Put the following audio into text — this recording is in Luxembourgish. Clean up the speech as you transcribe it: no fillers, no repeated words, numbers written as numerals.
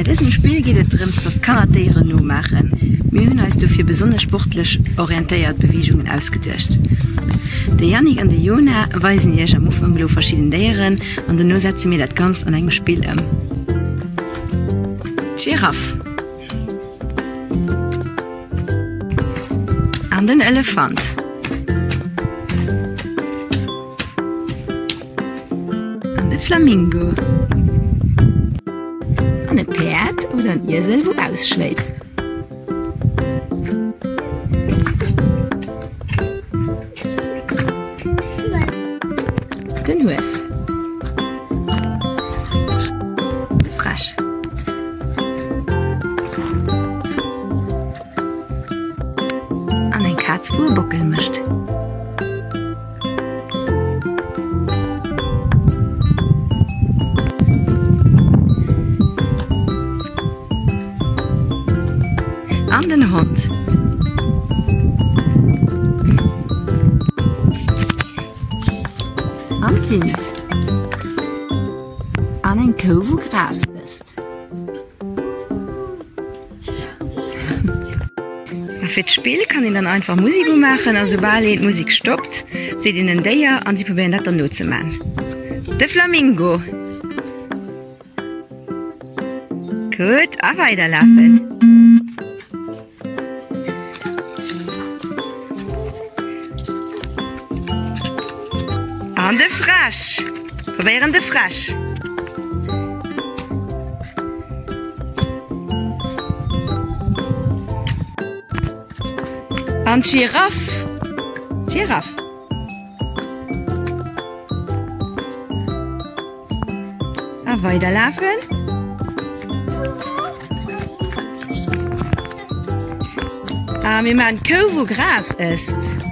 Bei dësem Spill geet et drëms, dass d'Kanner d'Déieren nomaachen. Mir hunn eis dofir besonnesch sportlech orientéiert Beweegungen ausgeduecht. De Yannick an de Jona weisen iech am Ufank elo verschidden Déieren an dono setze mir dat Ganzt an engem Spill ëm. D'Giraff. An den Elefant. An de Flamingo. An e Päerd oder en Iesel wou ausschléit. Den Hues. De Fräsch. An eng Kaz wou e Bockel mécht. An den Hond. An d'Int. An eng Kou wou Gras ësst. A fir d'Spill kann een dann einfach Musik umaachen a soubal een d'Musik stoppt, seet een en Déier an si probéieren dat dann nozeman. De Flamingo! Gutt, a weiderlafen! An de Fräsch! Probéieren de Fräsch! An d'Giraff! D'Giraff! A weiderlafen. A mir maachen d'Kou wou Gras ësst.